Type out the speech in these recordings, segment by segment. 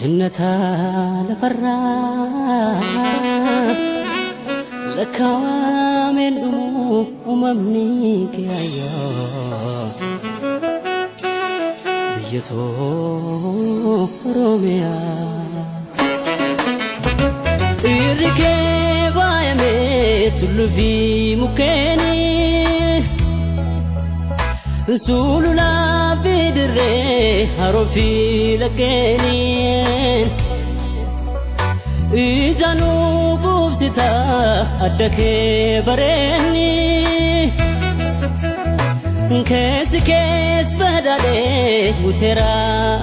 Jannata lafarraa lakkaawameen dhumu uumamni kee ayyaa biyya too Oromiyaa. Irri kee faayamee tulluu fi mukkeenii sululaa fi dirree haroo fi laggeenii ijaanuu quubsita adda kee bareenni keessi kees badhaadhee guuteera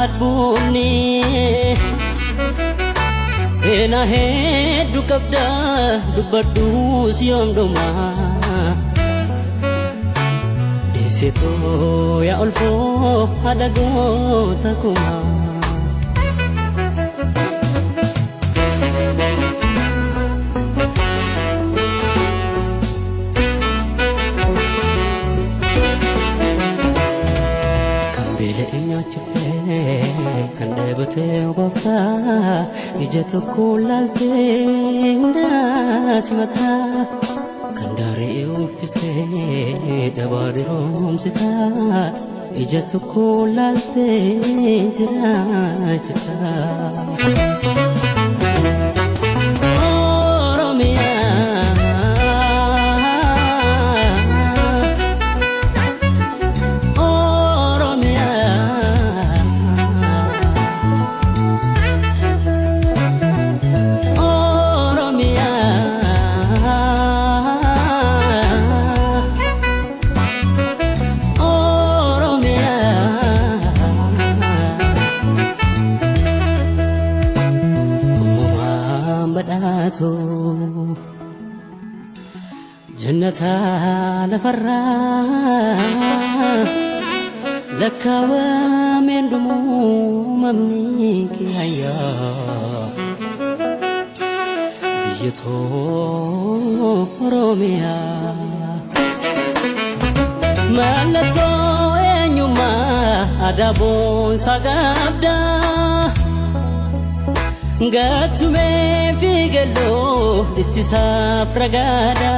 adbuunni. Seenaa hedduu qabda dubbadhuus yoom dhuma. Deessetoo yaa olfoo haadha goota kumaa. Kan beela'e nyaachiftee kan dheebotee gooftaa ija tokko laaltee hundaa simataa kan daaree uffistee dhabaa diroomsitaa ija tokko laaltee jiraachitaa. Oromiyaa. Oromiyaa. Oromiyaa. Oromiyaa. Uumamaan badhaatu jannata lafarraa lakkaawameen dhumu uumamni kee ayyaa biyya too Oromiyaa. Mallattoo eenyummaa aadaa boonsaa qabda. Gattumee fi galloo ittisaaf ragaadha.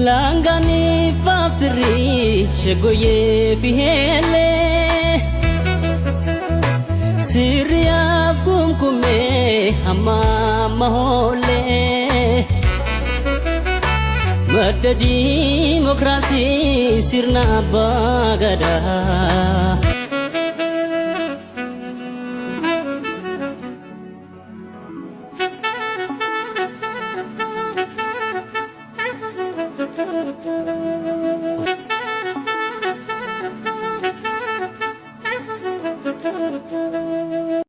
Laangaan ifaaf tirrii shagoyyee fi heellee. Sirriyaaf kumkumee hamma amma hoollee. Madda diimokiraasii sirna abbaa gadaa.